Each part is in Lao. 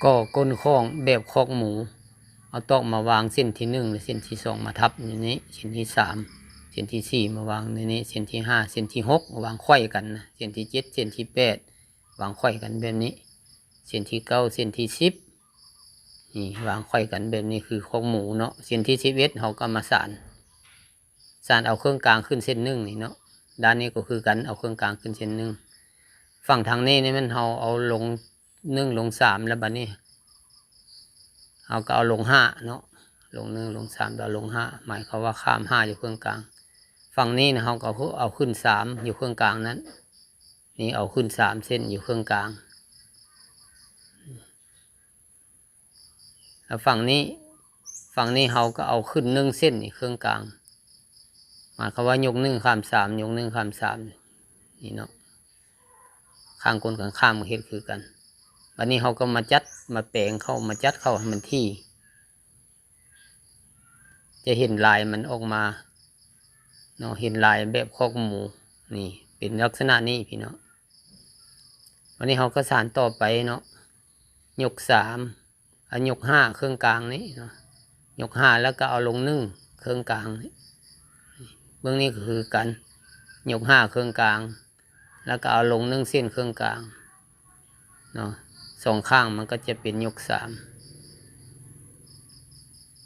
ກໍ່ກົ້ນຂອງແບບຄອກໝູ. ເອົາຕອກມາວາງເສັ້ນທີໜຶ່ງ ແລະ ເສັ້ນທີສອງມາທັບຢູ່ນີ້, ເສັ້ນທີສາມ, ເສັ້ນທີສີ່ມາວາງໃນນີ້, ເສັ້ນທີຫ້າ, ເສັ້ນທີຫົກວາງໄຂວ້ກັນນະ, ເສັ້ນທີເຈັດ, ເສັ້ນທີແປດວາງໄຂວ້ກັນແບບນີ້, ເສັ້ນທີເກົ້າ, ເສັ້ນທີສິບ ນີ້ວາງໄຂວ້ກັນແບບນີ້ ຄືຄອກໝູເນາະ. ເສັ້ນທີສິບເອັດເຮົາກໍມາສານ ສານເອົາເຄິ່ງກາງຂຶ້ນເສັ້ນໜຶ່ງນີ້ເນາະ. ດ້ານນີ້ກໍຄືກັນ ເອົາເຄິ່ງກາງຂຶ້ນເສັ້ນໜຶ່ງ. ຝັ່ງທາງນີ້ນີ້ແມ່ນເຮົາເອົາລົງໜຶ່ງລົງສາມ ແລ້ວບັດນີ້ເຮົາກໍເອົາລົງຫ້າເນາະ, ລົງໜຶ່ງລົງສາມແລ້ວລົງຫ້າ ໝາຍຄວາມວ່າຂ້າມຫ້າຢູ່ເຄິ່ງກາງ. ຝັ່ງນີ້ນະ ເຮົາກໍເອົາຂຶ້ນສາມຢູ່ເຄິ່ງກາງນັ້ນ, ນີ້ເອົາຂຶ້ນສາມເສັ້ນຢູ່ເຄິ່ງກາງ. ແລ້ວຝັ່ງນີ້ ຝັ່ງນີ້ເຮົາກໍເອົາຂຶ້ນໜຶ່ງເສັ້ນນີ້ເຄິ່ງກາງ, ໝາຍຄວາມວ່າຍົກໜຶ່ງຂ້າມສາມ ຍົກໜຶ່ງຂ້າມສາມນີ້ເນາະ. ຂ້າງກົນກັນຂ້າມກໍເຮັດຄືກັນ. ບັດນີ້ເຮົາກໍມາຈັດ ມາແປງເຂົ້າ ມາຈັດເຂົ້າໃຫ້ມັນຖີ່ ຈະເຫັນລາຍມັນອອກມາເນາະ, ເຫັນລາຍແບບຄອກໝູນີ້ ເປັນລັກສະນະນີ້ພີ່ນ້ອງ. ບັດນີ້ເຮົາກໍສານຕໍ່ໄປເນາະ, ຍົກສາມ ອາ ຍົກຫ້າເຄິ່ງກາງນີ້ເນາະ, ຍົກຫ້າແລ້ວກໍເອົາລົງໜຶ່ງເຄິ່ງກາງນີ້. ເບື້ອງນີ້ກໍຄືກັນ, ຍົກຫ້າເຄິ່ງກາງ ແລ້ວກໍເອົາລົງໜຶ່ງເສັ້ນເຄິ່ງກາງເນາະ, ສອງຂ້າງມັນກໍຈະເປັນຍົກສາມ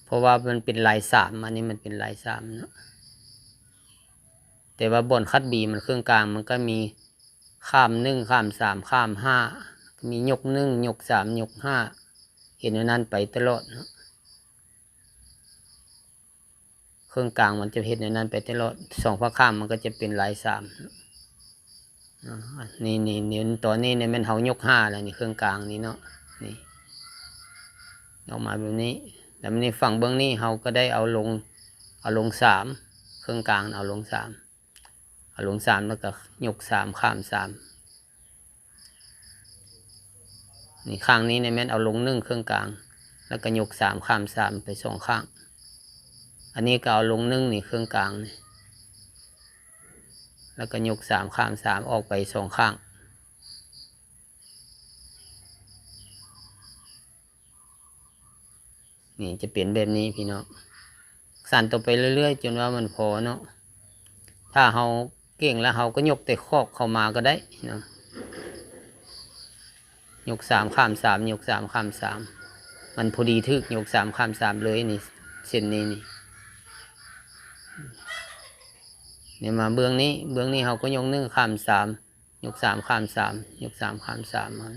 ເພາະວ່າມັນເປັນລາຍສາມ, ອັນນີ້ມັນເປັນລາຍສາມເນາະ. ແຕ່ວ່າບ່ອນຄັດບີມັນເຄິ່ງກາງ ມັນກໍມີຂ້າມໜຶ່ງ ຂ້າມສາມ ຂ້າມຫ້າ ມີຍົກໜຶ່ງ ຍົກສາມ ຍົກຫ້າ ເຮັດແນວນັ້ນໄປຕະຫຼອດເນາະ. ເຄິ່ງກາງມັນຈະເຮັດແນວນັ້ນໄປຕະຫຼອດ, ສອງພາກຂ້າງມັນກໍຈະເປັນລາຍສາມ. ອາ ນີ້ ນີ້ ນີ້ ຕອນນີ້ນີ້ແມ່ນເຮົາຍົກຫ້າແລ້ວນີ້ ເຄິ່ງກາງນີ້ເນາະ, ນີ້ ອອກມາແບບນີ້. ແລ້ວນີ້ຝັ່ງເບື້ອງນີ້ເຮົາກໍໄດ້ເອົາລົງ ເອົາລົງສາມ ເຄິ່ງກາງເອົາລົງສາມ ເອົາລົງສາມ ແລ້ວກໍຍົກສາມ ຂ້າມສາມ. ນີ້ຂ້າງນີ້ນີ້ແມ່ນເອົາລົງໜຶ່ງເຄິ່ງກາງ ແລ້ວກໍຍົກສາມ ຂ້າມສາມໄປສອງຂ້າງ. ອັນນີ້ກໍເອົາລົງໜຶ່ງນີ້ເຄິ່ງກາງນີ້ ແລ້ວກໍຍົກສາມ ຂ້າມສາມອອກໄປສອງຂ້າງ. ນີ້ຈະເປັນແບບນີ້ພີ່ນ້ອງ, ສານຕໍ່ໄປເລື້ອຍໆ ຈົນວ່າມັນພໍເນາະ. ຖ້າເຮົາເກັ່ງແລ້ວ ເຮົາກໍຍົກແຕ່ຂອບເຂົ້າມາກໍໄດ້ເນາະ, ຍົກສາມ ຂ້າມສາມ ຍົກສາມ ຂ້າມສາມ ມັນພໍດີຖືກ ຍົກສາມ ຂ້າມສາມເລີຍນີ້ ເສັ້ນນີ້ນີ້. ນີ້ມາເບື້ອງນີ້ ເບື້ອງນີ້ເຮົາກໍຍົກໜຶ່ງ ຂ້າມສາມ ຍົກສາມ ຂ້າມສາມ ຍົກສາມ ຂ້າມສາມ ມາ